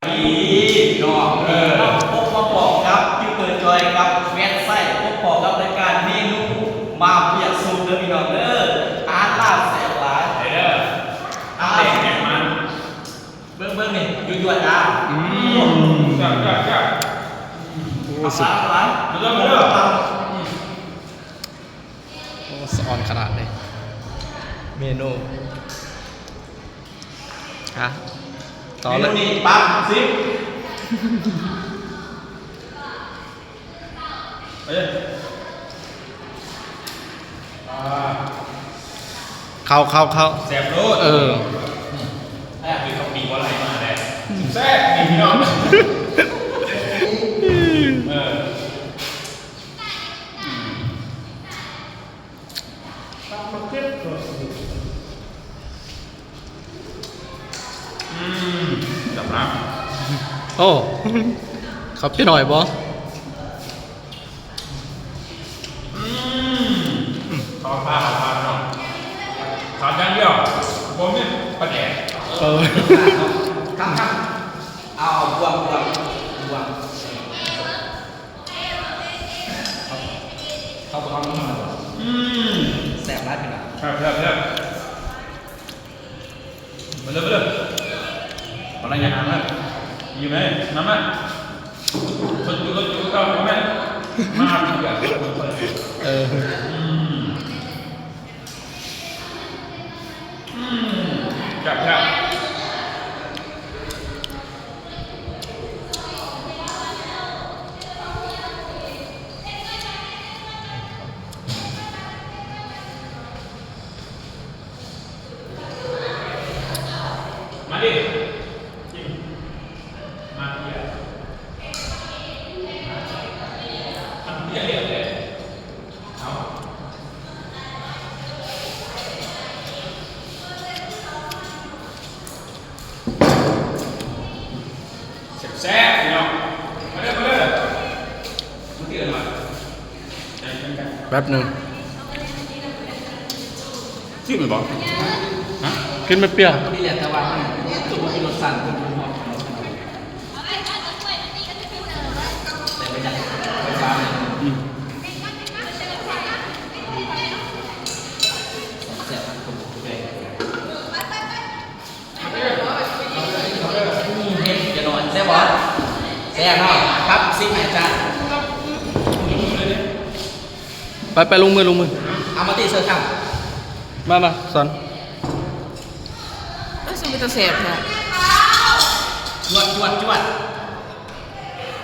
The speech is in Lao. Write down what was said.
ນີ້ພີ່ນ້ອງ ເອີ ພົບມາພໍ້ກັບຕິວເຕີຈອຍກັບແຟນໄຊ ພົບພໍ້ກັບລາຍການເມນູມາເບຍຊຸບເດີພີ່ນ້ອງເດີ ອາຫານລາວແຊບຫຼາຍ ເດີ ອາຫານ ເບິ່ງໆ ນີ້ ຍວດໆ ອາ ອືມ ແຊບໆໆ ໂອ້ ສຸດ ມາເດີ ໂອ້ ສະອອນຂະໜາດເລີຍ ເມນູ ອ່ະ ຕໍ່ເລີຍ ເມນູນີ້ປັບສິບ ເຂົ້າ ເຂົ້າ ເຂົ້າ ແຊບໂລດ ເອີ ແຊບ ກິນເຂົ້າປີບໍ່ໄຫຼມາແລ້ວ ແຊບ ນີ້ພີ່ນ້ອງ ເອີ. ອືມ ຈັບນ້ຳ ໂອ້ ເຂົ້າເປັນໜ້ອຍບໍ່? ອືມ ຂໍພາ ຂໍພາເນາະ ຂາດຢ່າງດຽວ ບໍ່ມີປາແດກ ເອີ ເອົາ ບວມ ບວມ ບວມ. ເຂົ້າ ເຂົ້າ ເຂົ້າ ອືມ ແຊບຫຼາຍພີ່ນ້ອງ ແຊບ ແຊບ ແຊບ ມາເດີ ມາເດີ ປານໃດຢ່າຫ່າງເດີ ຢູ່ໄໝ ມາ ມາ ຄົນຢູ່ ຄົນຢູ່ເກົ່າ ມາ ມາ ເອີ ອືມ ອືມ ແຊບ ແຊບ. ມາດິ ກິນ ມາເດຍ ມາເດຍ ເດຍ ເດຍ ເອົາ. ແຊບໆ ພີ່ນ້ອງ ມາເດີ ມາເດີ ມາກິນກັນໜ້ອຍ ແປັບໜຶ່ງ ຊິມແມ່ນບໍ່? ຮະ? ກິນແມ່ນປ່ຽວ ນີ້ແຫຼະ ແຕ່ວ່າມັນຄືບໍ່ມີລົດຊາດ ແຕ່ວ່າຢາກໄຟຟ້າ ອືມ ແຊບ ເຮັດຈະນອນແຊບບໍ່? ແຊບເນາະ ປັບສິບໃຫ້ອາຈານ ໄປ ໄປ ລົງມື ລົງມື ເອົາມາຕິ ເຊີນ ມາ ມາ ສອນ ເອີ ສົມເປັນຕາແຊບແທ້ ຈວດ ຈວດ ຈວດ.